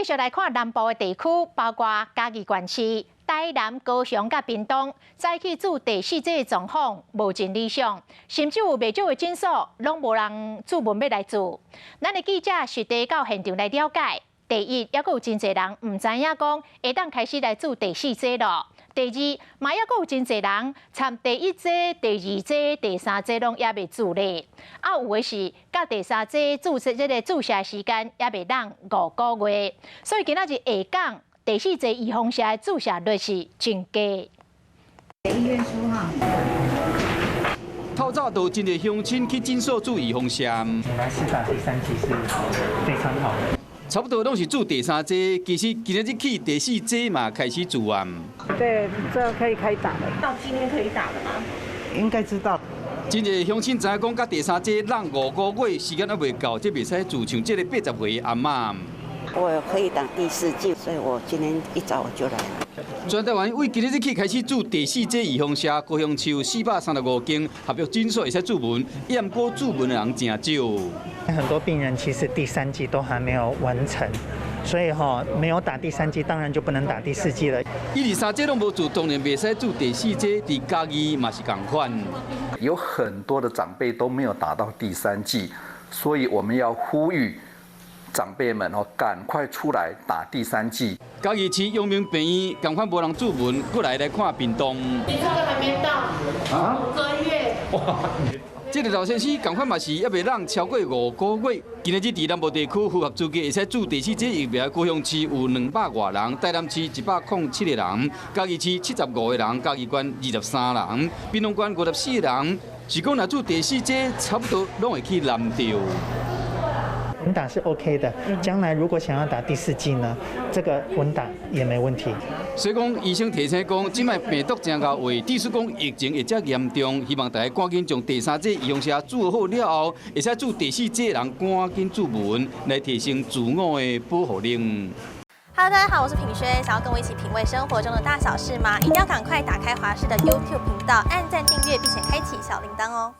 續來看南部的地區，包括嘉義縣市、台南、高雄佮屏東，早起注第四劑的狀況無真理想，甚至有袂少的診所攏無人注文欲來注。咱的記者實地到現場來了解。第一，猶閣有真濟人毋知影講會當開始來注第四劑囉。第二，嘛猶閣有真濟人參第一劑、第二劑、第三劑攏猶未注咧。啊，有的是佮第三劑注射這个注射時間猶未滿五個月，所以今仔日下港第四劑預防射的注射率是真低。意願書哈。透早就真濟鄉親去診所注預防射。你來施打第三劑是非常好的。差不多攏是注第三劑，其實今仔日起第四劑嘛開始注啊。對，這可以開打了。到今天可以打了嗎？應該知道。真濟鄉親知影講，佮第三劑落五個月時間猶未到，這袂使注。像這個80歲阿嬤。我可以打第四劑，所以我今天一早我就來了。全台灣為今仔日起開始注第四劑預防射，高雄市有435間合約診所會使注文，毋過注文的人誠少。很多病人其實第三劑都還沒有完成，所以哈沒有打第三劑，當然就不能打第四劑了。一、二、三劑攏無注，當然袂使注第四劑。佇嘉義嘛是仝款。有很多的長輩都沒有打到第三劑，所以我們要呼籲長輩們哦，趕快出來打第三劑。嘉義市陽明病院仝款無人注文，過來來看病棟。你這個還沒到5個月。哇！這个老先生仝款嘛是猶未滿超過五個月。今仔日佇南部地區符合資格會使注第四劑疫苗，高雄市有200外人，台南市107個人，嘉義市75個人，嘉義縣23人，屏東縣54人。是講若注第四劑，差不多攏會去藍掉。混打是 OK 的，將來如果想要打第四劑呢，這個混打也沒問題。所以講，醫生提醒講，這擺病毒誠𠢕話，即使講疫情會遮嚴重，希望大家趕緊將第三劑預防射注好了後，會使注第四劑人趕緊注文，來提升自我的保護力。 Hello，大家好，我是品軒，想要跟我一起品味生活中的大小事嗎？一定要趕快打開華視的 YouTube 頻道，按讚訂閱，並且開啟小鈴鐺哦。